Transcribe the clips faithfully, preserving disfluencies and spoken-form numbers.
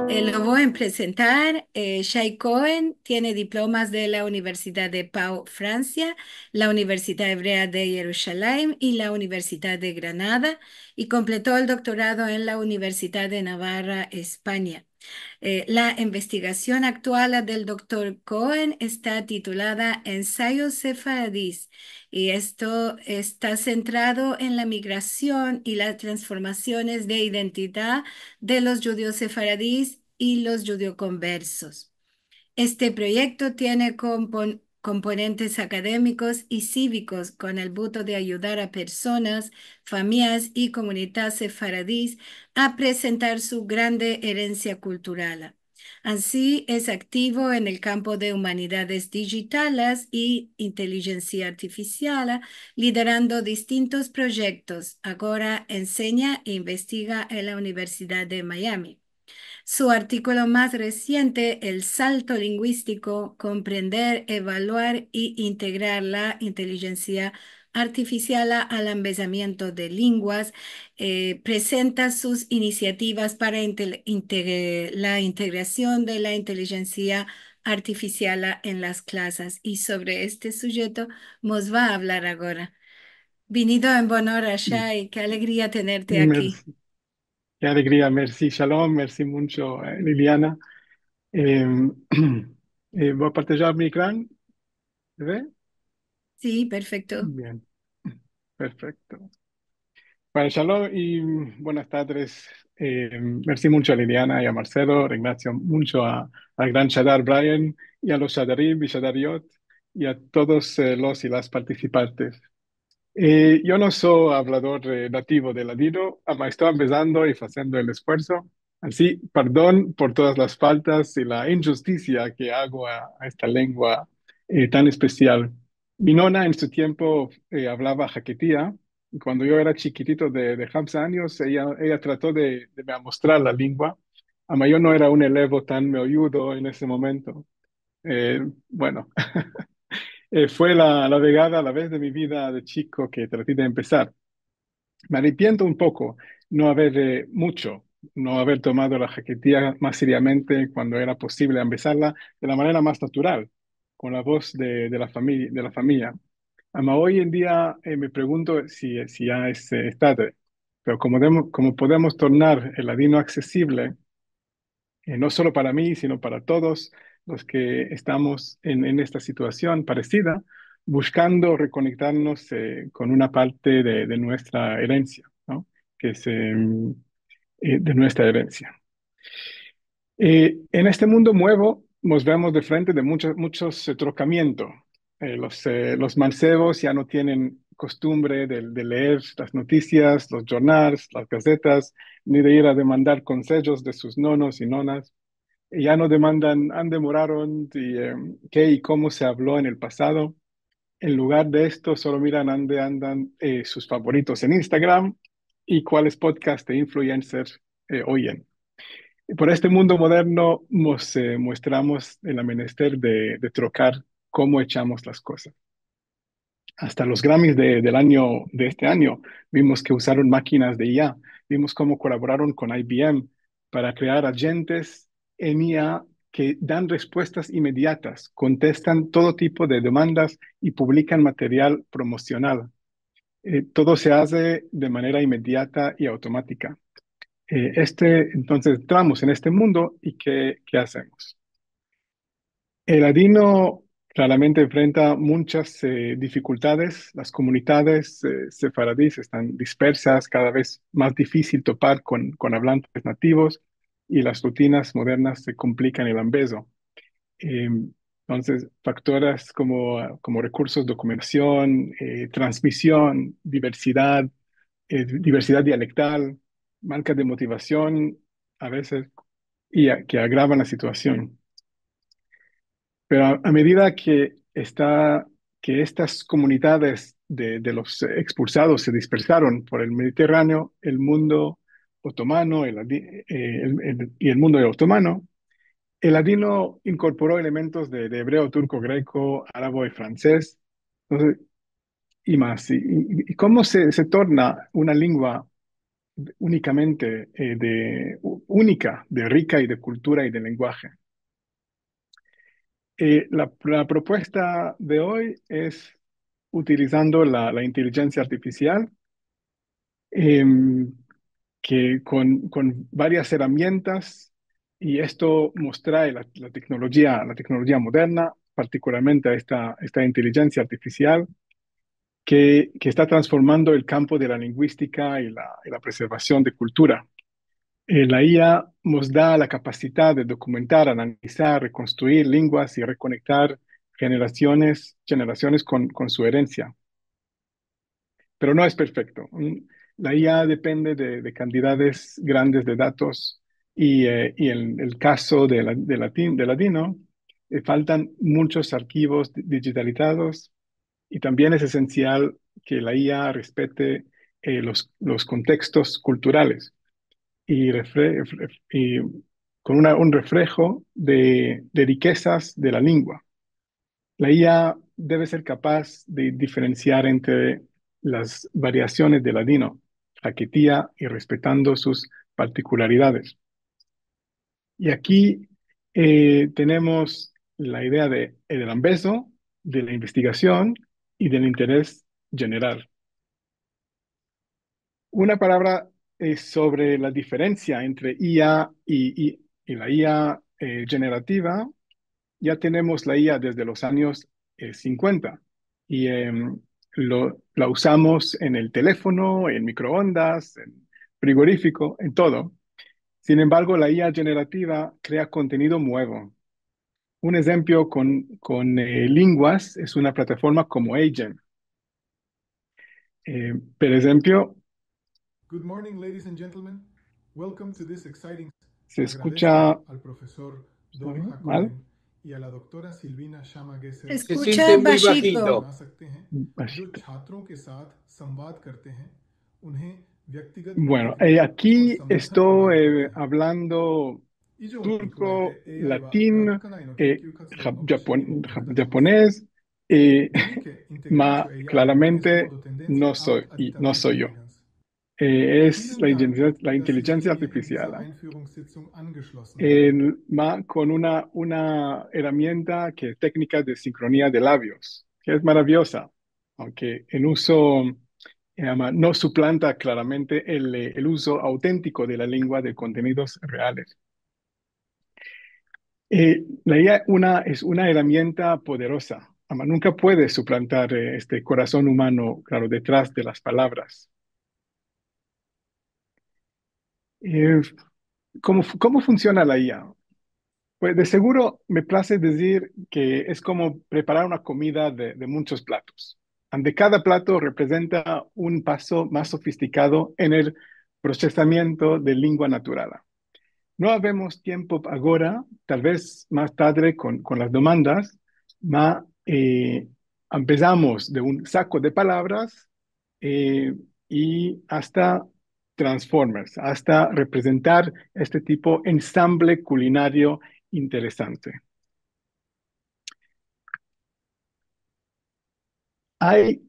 Eh, lo voy a presentar. Eh, Shai Cohen tiene diplomas de la Universidad de Pau, Francia, la Universidad Hebrea de Jerusalem i la Universidad de Granada, i kompleto el doktorado en la Universidad de Navarra, Espanya. Eh, la investigasion aktual del doktor Cohen esta titulada Ensayos sefaradis, i esto esta sentrado en la migrasion i las transformasiones de identidad de los djudios sefaradis i los djudiokonversos. Este proyekto tiene kompon-, komponentes akademikos i sivikos kon el buto de ayudar a personas, famiyas i komunidades sefaradis a prezentar su grande erensia kultural. Ansi, es aktivo en el kampo de umanidades dijitalas i intelijensia artifisiala, liderando distintos proyektos. Agora ensenya e investiga en la Universidad de Miami. Su artikulo mas resiente, El salto linguistiko: komprender, evaluar i integrar la intelijensia artifisiala al ambezamiento de lenguas, eh, presenta sus inisiativas para intel-, integre-, la integrasion de la intelijensia artifisiala en las klasas. I sovre este sujeto mos va a avlar agora. Vinido en bon ora, Shai. Ke alegria tenerte aki. Mersi. Ke alegria, mersi. Shalom, mersi muncho, eh, Liliana. Em, eh, vo a partajar mi ekran. Se ve? Si, perfekto. Bien. Perfekto. Bueno, shalom i buenas tardes. Eh, mersi muncho a Liliana i a Marcelo. Rengrasio muncho a, al gran shadar Brian i a los shadarim i shadariot i a todos, eh, los i las partisipantes. Eh, yo no so avlador, eh, nativo de ladino, ama esto ambezando i faziendo el esfuerso. Ansi, pardon por todas las faltas i la injustisia ke ago a, a esta lengua, eh, tan espesial. Mi nona en su tiempo, eh, avlava haketia, i kuando yo era chikitito de, de hamsa anyos, eya, eya trato de, de me amostrar la lengua, ama yo no era un elevo tan meoyudo en ese momento. Eh, bueno, eh, fue la, la vegada, la vez de mi vida de chiko ke trati de empesar. Me aripiento un poko no aver, eh, muncho, no aver tomado la haketia mas seriamente kuando era posivle ambezarla de la manera mas natural, kon la voz de, de la fami-, de la famiya. Ama oy en dia, eh, me pregunto si, si ya es, eh, es tadre. Pero komo demo-, komo podemos tornar el ladino aksesivle, eh, no solo para mi, sino para todos los ke estamos en, en esta situasion paresida, bushkando rekonektarmos, eh, kon una parte de, de muestra erensia, no? Ke es, em, eh, de muestra erensia. Eh, en este mundo muevo, mos vemos de frente de munchos, munchos, eh, trokamientos. Eh, los, eh, los mansevos ya no tienen kostumbre de, de leer las notisias, los jornals, las gazetas, ni de ir a demandar konsejos de sus nonos i nonas. Ya no demandan ande moraron i, eh, ke i komo se avlo en el pasado. En lugar de esto, solo miran ande andan, eh, sus favoritos en Instagram i kuales podcast de influencer, eh, oyen. I por este mundo moderno mos, eh, muestramos el amenester de, de trokar komo echamos las kozas. Asta los Grammys de, del anyo, de este anyo, vimos ke usaron makinas de I A, vimos komo kolaboraron kon I B M para krear ajentes en I A ke dan respuestas imediatas, kontestan todo tipo de demandas i publikan material promosional. Eh, todo se aze de manera imediata i avtomatika. Eh, este, entonses, entramos en este mundo i ke, ke azemos? El ladino klaramente enfrenta munchas, eh, difikuldades. Las komunidades, eh, sefaradis estan dispersas, kada vez mas difisil topar kon, kon avlantes nativos i las rutinas modernas se komplikan el ambezo. Em, entonses, faktores komo, komo rekursos, dokumentasion, eh, transmision, diversidad, eh, diversidad dialektal, manka de motivasion, a vezes, i a, ke agravan la situasion. Pero a, a medida ke esta, ke estas komunidades de, de los ekspulsados se dispersaron por el Mediterraneo, el mundo otomano, el ladi-, eh, el, el, i el mundo otomano, el ladino inkorporo elementos de, de ebreo, turko, greko, arabo i fransez. Entonses, i mas. I, i, i komo se, se torna una lengua unikamente, eh, de, u-, unika, de rika i de kultura i de lenguaje. Eh, la, la propuesta de oy es utilizando la, la intelijensia artifisial, em, ke kon, kon varias eramientas, i esto mostra la, la teknolojia, la teknolojia moderna, partikularmente esta, esta intelijensia artifisial, ke, ke esta transformando el kampo de la linguistika i la, i la preservasion de kultura. Eh, la I A mos da la kapasidad de dokumentar, analizar, rekonstruir lenguas i rekonektar jenerasiones, jenerasiones kon, kon su erensia. Pero no es perfekto. Mm, la I A depende de, de kantidades grandes de datos i, eh, i en el kazo de la, de latin-, de ladino, eh, faltan munchos arkivos di-, dijitalizados i tambien es esensial ke la I A respete, eh, los, los kontekstos kulturales i refle-, refle-, i kon una, un reflejo de, de rikezas de la lengua. La I A deve ser kapaz de diferensiar entre las variasiones de ladino, haketia i respetando sus partikularidades. I aki, eh, tenemos la idea de, eh, del ambezo, de la investigasion i del interes jeneral. Una palavra, eh, sovre la diferensia entre I A i, i, i la I A, eh, jenerativa. Ya tenemos la I A desde los anyos, eh, sinkuenta i, em, lo, la uzamos en el telefono, en mikroondas, en frigorifiko, en todo. Sin embargo, la I A jenerativa krea kontenido muevo. Un enzemplo kon, kon, eh, lenguas es una plataforma komo Agent. Eh, por enzemplo, Good morning, ladies and gentlemen. Welcome to this exciting... Se eskucha mal. Agradezco al profesor Dov Hakohen i a la doktora Silvina Shama Gesser. Se eskucha bashito. Bashito. Jo chhatron ke saath sanvad karte hain, unhen vyaktigat... Bueno, eh, aki esto, eh, avlando turko, latin, eh, jap-, japon-, jap-, japones, eh, ma klaramente no so, i no so jo. Eh, es la intelijensia, la intelijensia artifisial, eh, ma kon una, una eramienta ke es teknika de sinkronia de lavios, ke es maravioza, aunke en uzo, eh, ama, no suplanta klaramente el, eh, el uzo autentiko de la lengua de kontenidos reales. Eh, la I A una, es una eramienta poderoza, ama nunka puede suplantar, eh, este korason umano, klaro, detras de las palavras. Eh, komo fu-, komo funsiona la I A? Pues, de seguro, me plaze dizir ke es komo preparar una komida de, de munchos platos, ande kada plato reprezenta un paso mas sofistikado en el prosesamiento de lengua naturala. No avemos tiempo agora, tal vez mas tadre kon, kon las demandas, ma, eh, empesamos de un sako de palavras, eh, i asta Transformers, asta reprezentar este tipo ensamble kulinario interesante. Ay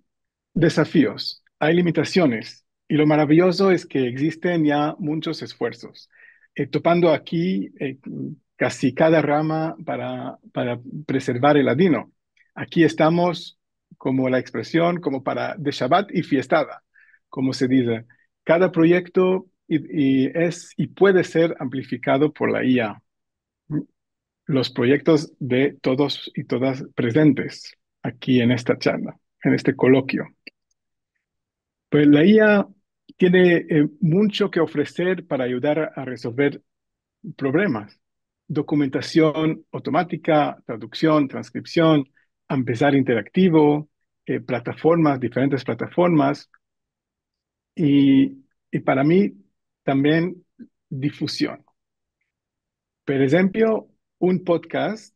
dezafios, ay limitasiones, i lo maraviyozo es ke egzisten ya munchos esfuerzos, eh, topando aki, eh, kasi kada rama para, para preservar el ladino. Aki estamos komo la ekspresion, komo para de Shabat i fiestada, komo se dize. Kada proyekto i, i es, i puede ser amplifikado por la I A. Los proyektos de todos i todas prezentes aki en esta charla, en este kolokio. Pues la I A tiene, eh, muncho ke ofreser para ayudar a rezolver problemas. Dokumentasion automatika, traduksion, transkripsion, empesar interaktivo, eh, plataformas, diferentes plataformas. I, i para mi tambien difusion. Por enshemplo, un podcast,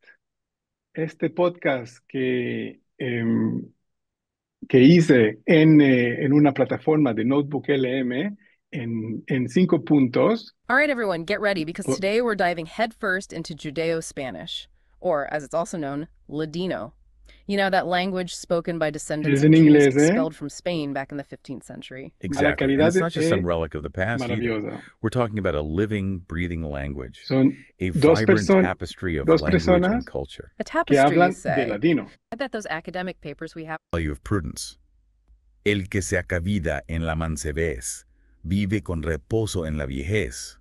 este podcast ke, em, ke ize en, eh, en una plataforma de Notebook L M en, en sinko puntos. All right, everyone, get ready because today we're diving headfirst into Judeo-Spanish, or as it's also known, Ladino. You know, that language spoken by descendants Es of en Jews inglés, ¿eh? Expelled from Spain back in the fifteenth century. Mala Exactly. And calidad it's not just some es relic of the past either. Maravillosa. We're talking about a living, breathing language, Son a dos vibrant person- tapestry of dos language personas and culture. A que tapestry, you hablan de say. Ladino. I bet those academic papers we have. Value of prudence. El que se acavida en la mansevez vive con reposo en la viejez.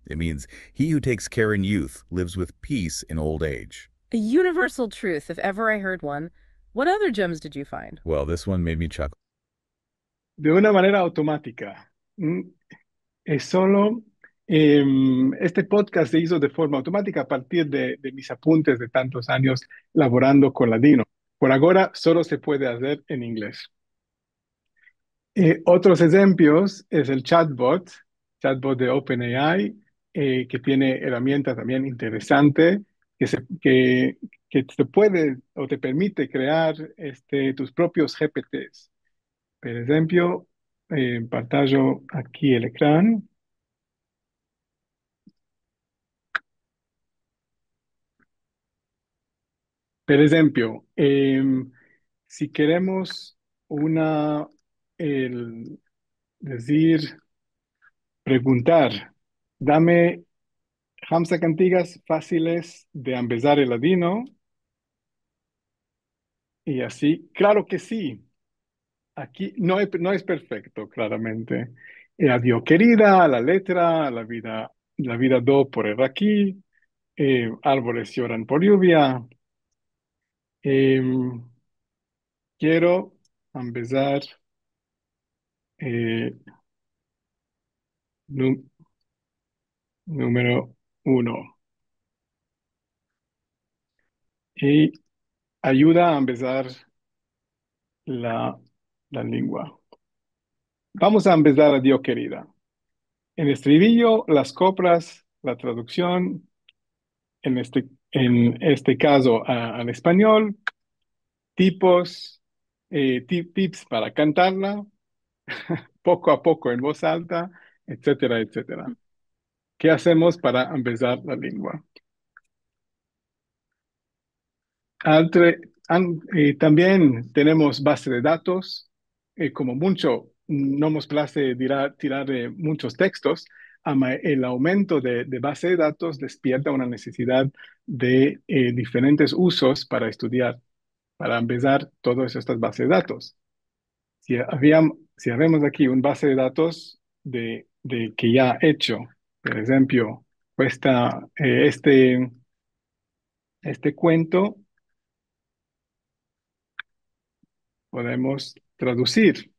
It means, he who takes care in youth lives with peace in old age. A universal truth, if ever I heard one. What other gems did you find? Well, this one made me chuckle. De una manera automática. Mm, Es solo, em, este podcast se hizo de forma automática a partir de, de mis apuntes de tantos años laborando con Ladino. Por ahora solo se puede hacer en inglés. Eh, otros ejemplos es el chatbot, chatbot de OpenAI, eh, que tiene herramientas también interesantes, que se, que, que te puede o te permite crear, este, tus propios G P Ts. Por ejemplo, eh, partajo aquí el ecran. Por ejemplo, em, si queremos una, el, decir, preguntar, dame hamsa kantigas fasiles de ambezar el ladino, i asi, klaro ke si. Aki no es, no es perfekto, klaramente. Eh, adio kerida, la letra, la vida, la vida do por el aki, eh, arboles yoran por yuvia. Em, kero ambezar, eh, nu-, numero uno. I ayuda a ambezar la, la lengua. Vamos a ambezar adio kerida. En estribillo, las koplas, la traduksion, en este, en este kazo a, al espanyol, tipos, eh, ti-, tips para kantarla, poko a poko en voz alta, etsetera, etsetera. Ke azemos para ambezar la lengua? Altre-, an-, eh, tambien tenemos baze de datos, eh, komo muncho, no mos plaze tirar, tirar, eh, munchos tekstos, ama el aumento de, de baze de datos despierta una nesezidad de, eh, diferentes uzos para estudiar, para ambezar todas estas bazes de datos. Si aviam-, si avemos aki un baze de datos de, de ke ya echo, por enshemplo, esta, eh, este, este kuento, podemos tradusir.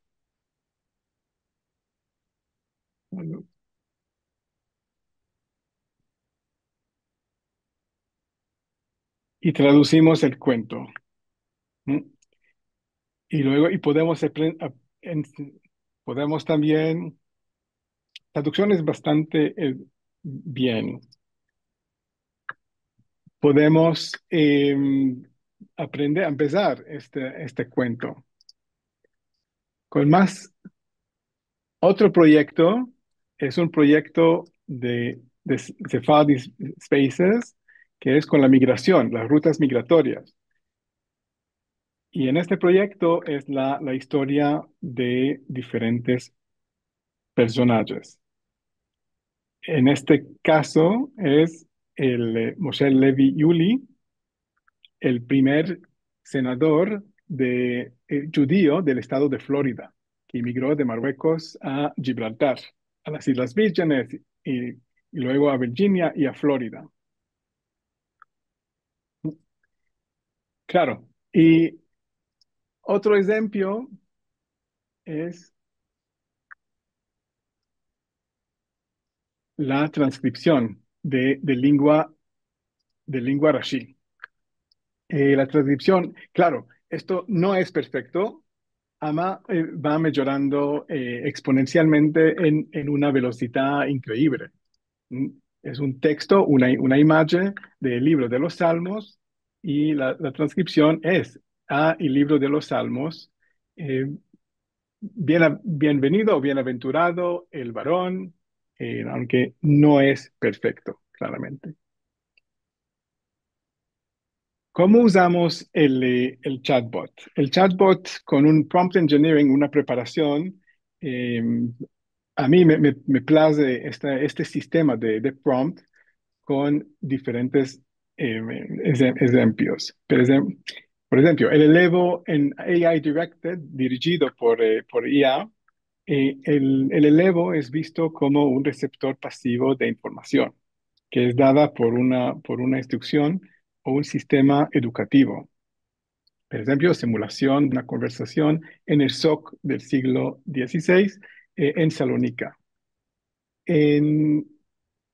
I traduzimos el kuento. ¿Mm? I luego, i podemos apren-, ap-, en-, podemos tambien, traduksion es bastante, eh, bien. Podemos, em, aprender a ambezar este, este kuento. Kon mas, otro proyekto es un proyekto de, de Sephardic Spaces, ke es kon la migrasion, las rutas migratorias. I en este proyekto es la, la istoria de diferentes personajes. En este kazo es el, eh, Moshe Levi Yuli, el primer senador de, eh, djudio del estado de Florida, ke imigro de Marruekos a Gibraltar, a las Islas Vírgenes i, i luego a Virginia i a Florida. Klaro. I otro enshemplo es la transkripsion de, de lengua, de lengua rashi. Eh, la transkripsion, klaro, esto no es perfekto, ama, eh, va mejorando, eh, eksponensialmente en, en una velosida inkreivle. Mm, es un teksto, una, una imajen del livro de los Salmos, i la, la transkripsion es a el livro de los Salmos, eh, bien, bienvenido o bienaventurado el varon, eh, aunke no es perfekto, klaramente. ¿Cómo usamos el, eh, el chatbot? El chatbot con un prompt engineering, una preparasion, em, a mi me, me, me plaze esta, este sistema de, de prompt kon diferentes, em, ezem-, ezempios. Por ezem-, por enshemplo, el elevo en A I Directed, dirijido por, eh, por I A, eh, el, el elevo es visto komo un reseptor pasivo de informasion ke es dada por una, por una instruksion o un sistema edukativo. Por enshemplo, simulasion de una konversasion en el sok del siglo dizisesh, eh, en Salonika. En,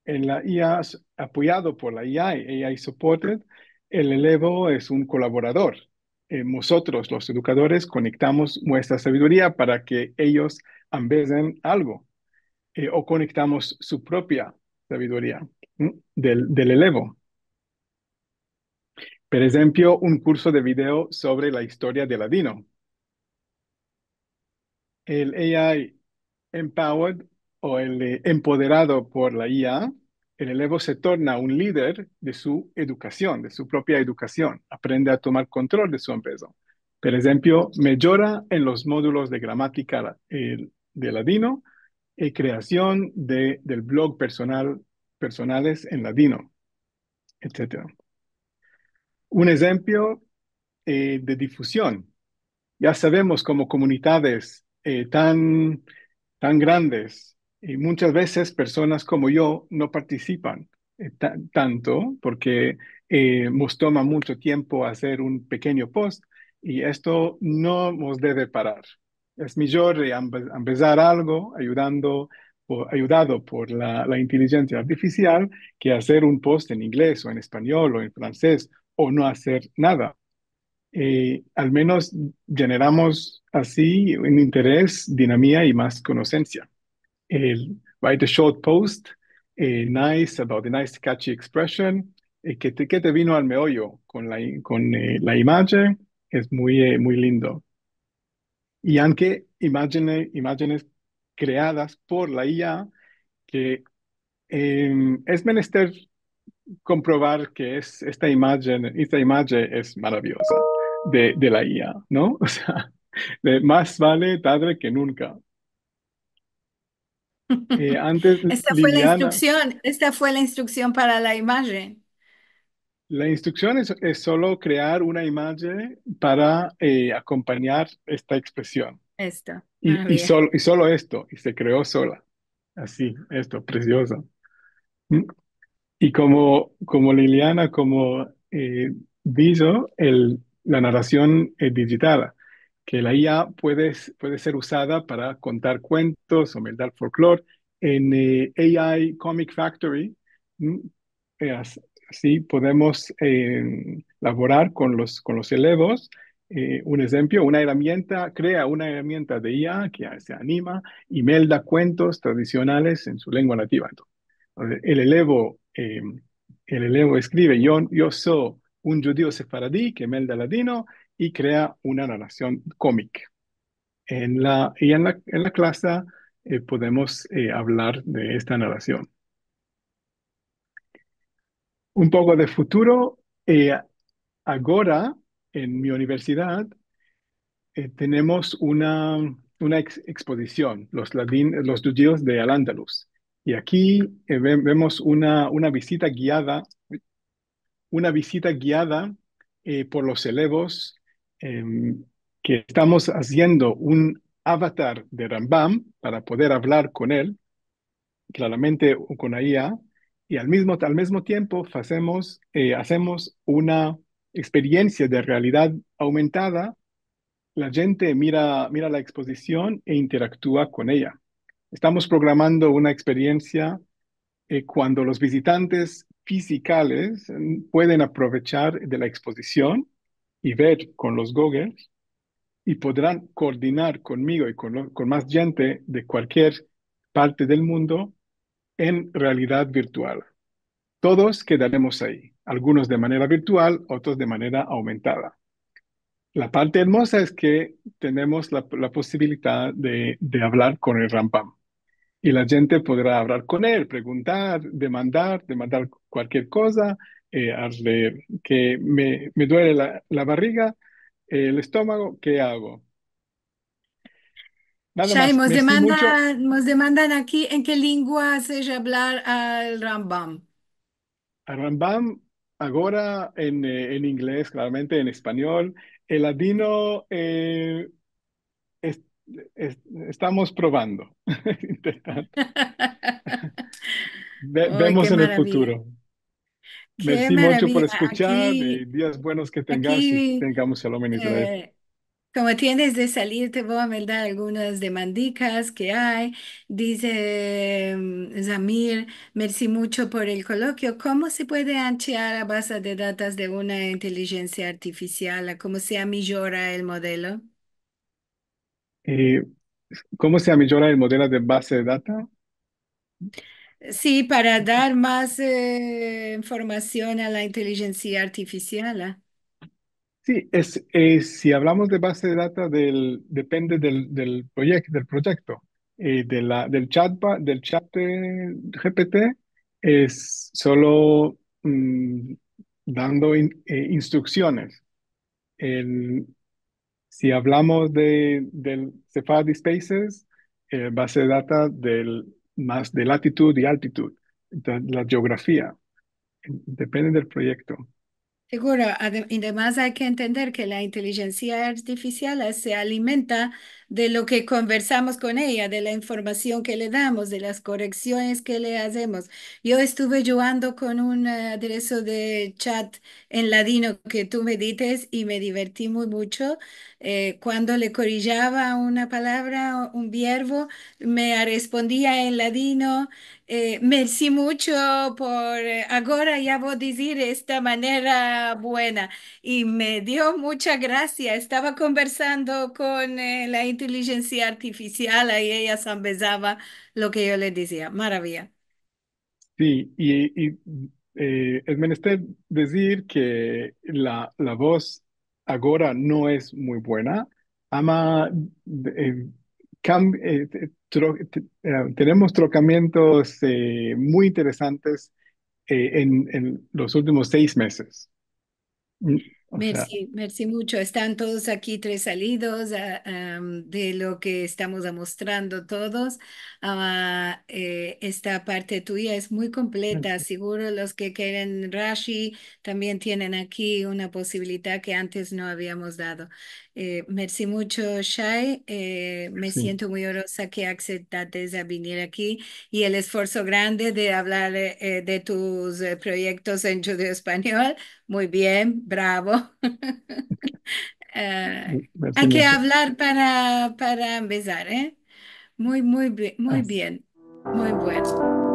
en la I A s-, apoyado por la A I, A I supported, el elevo es un kolaborador. Eh, mozotros, los edukadores, konektamos muestra saviduria para ke eyos ambezen algo, eh, o konektamos su propia saviduria, ¿m? Del, del elevo. Por enshemplo, un kurso de video sovre la istoria de ladino. El A I empowered o el, eh, empoderado por la I A, el elevo se torna un lider de su edukasion, de su propia edukasion. Aprende a tomar kontrol de su ambezo. Por enshemplo, mejora en los modulos de gramatika, eh, de ladino, i kreasion de, del blog personal, personales en ladino, etsetera. Un enshemplo, eh, de difusion. Ya savemos komo komunidades, eh, tan, tan grandes, i munchas vezes personas komo yo no partisipan, eh, ta-, tanto, porke, eh, mos toma muncho tiempo azer un pekenyo post, i esto no mos deve parar. Es mijor, eh, ambe-, ambezar algo ayudando, o ayudado por la, la intelijensia artifisial ke azer un post en inglez o en espanyol o en fransez o no azer nada. Eh, al menos jeneramos ansi un interes, dinamia i mas konosensia. El write a short post, eh, nice, about a nice catchy expression, eh, ke te, ke te vino al meoyo kon la i-, kon, eh, la imajen, es muy, eh, muy lindo. I anke imajene-, imajenes kreadas por la I A, ke, em, es menester komprovar ke es, esta imajen, esta imajen es maravioza de, de la I A, no? O sea, de mas vale tarde ke nunka. Eh, antes, Esta fue la Liliana, instruksion, esta fue la instruksion para la imajen. La instruksion es, es solo krear una imajen para, eh, akompanyar esta ekspresion. Esto. I, Ah, i bien. Sol-, i solo esto, i se kreo sola. Ansi, esto, presiozo. Mm. I komo, komo Liliana, komo, eh, dijo, el, la narasion, eh, dijital, ke la I A puede s-, puede ser uzada para kontar kuentos o meldar folklor en, eh, A I Comic Factory, mm, eh, as-, ansi podemos, eh, lavorar kon los, kon los elevos. Eh, un enshemplo, una erramienta, krea una erramienta de I A ke se anima i melda kuentos tradisionales en su lengua nativa. Entonses, el elevo, eh, el elevo eskrive, "Yo, yo so un djudio sefaradi ke melda ladino", i krea una narasion komik. En la, i en la, en la klase, eh, podemos, eh, avlar de esta narasion. Un poko de futuro, eh, agora en mi universidad, eh, tenemos una, una eks-, ekspozision, los ladin-, los djudios de Al-Andalus. I aki, eh, ve-, vemos una, una vizita giada, una vizita giada, eh, por los elevos, em, ke estamos aziendo un avatar de Rambam para poder avlar kon el, klaramente kon la I A, i al mizmo, al mizmo tiempo azemos, eh, azemos una eksperiensia de realidad aumentada. La djente mira, mira la ekspozision e interaktua kon eya. Estamos programando una eksperiensia, eh, kuando los vizitantes fizikales, mm, pueden aprovechar de la ekspozision i ver kon los goggles, i podran koordinar konmigo i kon lo-, kon mas djente de kualkier parte del mundo en realidad virtual. Todos kedaremos ayi, algunos de manera virtual, otros de manera aumentada. La parte ermoza es ke tenemos la, la posibilidad de, de avlar kon el Rambam. I la djente podra avlar kon el, preguntar, demandar, demandar kualkier koza, eh, al leer, ke me, me duele la, la barriga, el estomago, ke ago? Nada mas. Mersi muncho. Shai, mos demandan, mos demandan aki en ke lengua se oye avlar al Rambam. Al Rambam, agora en, eh, en inglez, klaramente, en espanyol. El ladino, eh, es-, es-, estamos provando. Intentando. Ve-, vemos en el futuro. Oy, ke maraviya. Ke maraviya. Mersi muncho por eskuchar, i dias buenos ke tengas, i tengamos shalom en Israel. Aki, eh, komo tienes de salir, te vo a meldar algunas demandikas ke ay. Dize, em, Zamir, mersi muncho por el kolokio. Komo se puede anchiar a baze de datos de una intelijensia artifisial? Komo se amijora el modelo? Eh, komo se amijora el modelo de baze de datos? Si, para dar mas, eh, informasion a la intelijensia artifisial, a. Si, es, eh, si avlamos de baze de datos del, depende del, del proyek-, del proyekto, eh, de la, del chatba-, del chat, eh, G P T, es solo, mm, dando in-, eh, instruksiones. El, si avlamos de, del Sephardi Spaces, eh, baze de datos del, mas de latitud i altitud, de la jeografia. Depende del proyekto. Seguro, ade-, i demas ay ke entender ke la intelijensia artifisial se alimenta de lo ke konversamos kon eya, de la informasion ke le damos, de las koreksiones ke le azemos. Yo estuve jugando kon un, eh, adreso de chat en ladino ke tu me dites i me diverti muy muncho. Eh, kuando le korijava una palavra, un verbo, me respondia en ladino, eh, "Mersi muncho por, eh, agora ya vo dizir esta manera buena." I me dio muncha grasia. Estava konversando kon, eh, la intelijensia artifisial i eya sambezava lo ke yo le dizia. Maraviya. Si, i, i, eh, es menester dizir ke la, la voz agora no es muy buena, ama, eh, kam-, eh, te-, tro-, te-, eh, tenemos trokamientos, eh, muy interesantes, eh, en, en los ultimos seis mezes. Mm, o sea. Mersi, mersi muncho. Estan todos aki tresalidos, a, am, de lo ke estamos amostrando todos. Ah, eh, esta parte tuya es muy kompleta. Mersi. Seguro los ke keren Rashi tambien tienen aki una posibilidad ke antes no aviamos dado. Eh, mersi muncho, Shai. Eh, me siento muy onroza ke aseptates a vinir aki i el esforso grande de avlar, eh, de tus, eh, proyektos en djudeo-espanyol. Muy bien, bravo. Eh, mersi muncho. Ay ke avlar para, para ambezar, eh? Muy, muy bi-, muy bien. Muy bueno.